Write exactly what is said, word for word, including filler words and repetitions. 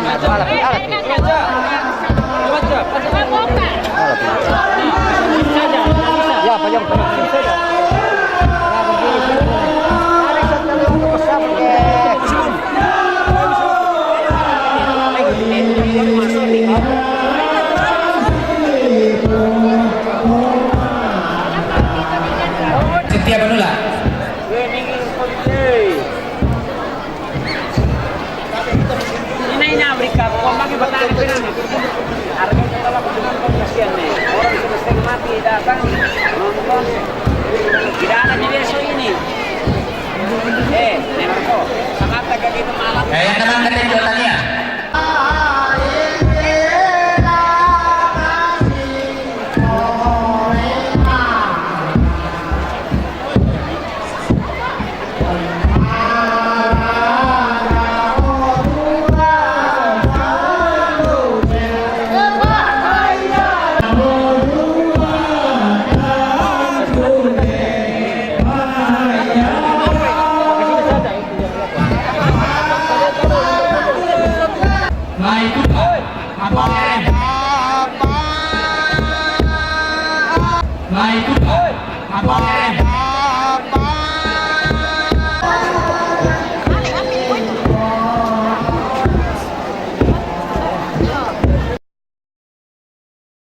Ala pi, ala pi. Ala pi. Ya, payung, payung. Setia Manula. Ini, ini Amerika, kau pakai petani, petani. Harga kita lah, cuma kau kasihan nih. Orang sudah setengah mati datang nonton. Tidak ada di desa ini. Eh, Nenoko, sangat tak gitu malam. Eh, yang tenang, kata Jotania. Mai tupa. Apa? Mai tupa. Apa?